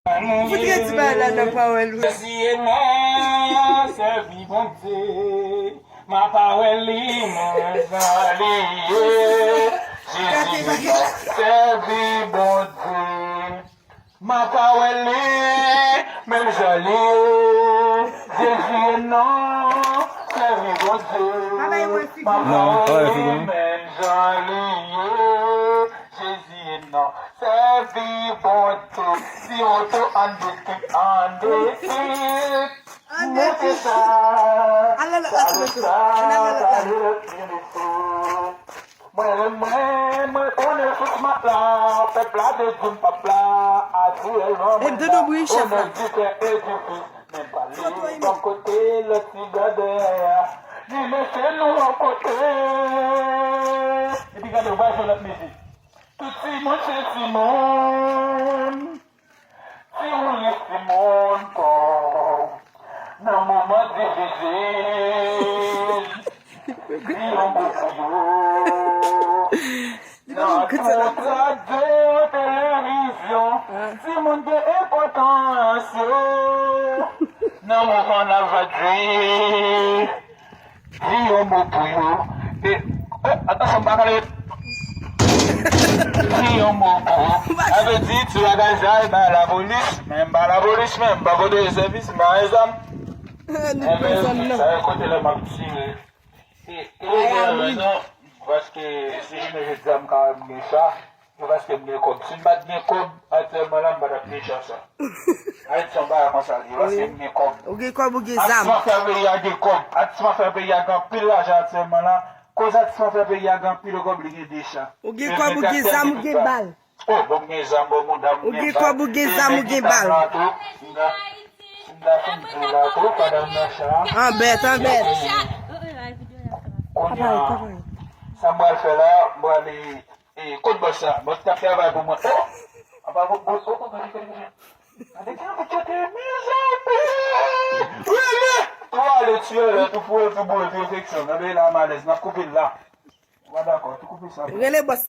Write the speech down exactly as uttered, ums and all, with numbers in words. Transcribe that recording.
Fout redi bagay la nan pawòl ou. Jezi e non, sèvi Bondye. M a pa wè li, men jan li ye. Jezi e non, sèvi Bondye. M a pa wè li, men jan li ye. Jezi e non, sèvi Bondye. M a pa wè li, men jan li ye. Jezi e non, sèvi Bondye. Si w tou an de trip, an de trip. Moute sa, ale sa, ale sa, ale sa, ale sa. Mwen renmen, mwen konnen tout matla, pèp la te di m pap la, atirèlman mwen la, onè di fè edifis, men pa li bò kote lòt ti gade a, ni mesye nou yon kote. Epi gade, w pral jwe lòt mizik. Tout timoun se timoun. Si w ris timoun pa w nan moman difisil, di yon mo pou yo. Nan tout radyo, televizyon, timoun gen enpòtans yo nan moman n ap viv. Di yon mo pou yo. E, e, atansyon, m pa kale. Di yon mo pou yo. Sa vle di, ti bagay sa, e ba lapolis, men m pa lapolis, men m pa pote sèvis, m pa gen zam. Nou pran zam nan. Sa e kote lè m ap tire. E, e, non, paske si jounen jodi a m ka wè m gen sa, se paske m gen kòb. Si m pa t gen kòb, aktyèlman la, m pa t ap gen chans sa. Ayiti se yon bagay konsa li ye, paske m gen kòb. Ou gen kòb, ou gen zam. Ak ti mafya peyi a gen kòb. Ak ti mafya peyi a gen anpil lajan aktyèlman la. Koz ak ti mafya peyi a gen anpil kòb, li gen de cha. Ou gen kòb, ou gen zam, ou gen bal. Oh, bon, m gen zam, bon, mouda, m gen bal. Ou gen kòb, ou gen zam, ou gen bal. M ta, m ta fin di w la tou, pandan m nan cha. Anbèt, anbèt. Kounye a, sa m pral fè la, m pral E, kot bòs la? Bòs t ap travay pou mwen. Oh! Apa kot bòs? Oh, oh, gade, gade, gade. Gade ki anvi chante, mezanmi! Rele! Tou ale, tou ale, tou foure, tou boure, tou enfeksyon. Nan peyi la, m alèz, n ap koupe l la. Ou pa dakò, tou koupe sa. Rele bòs.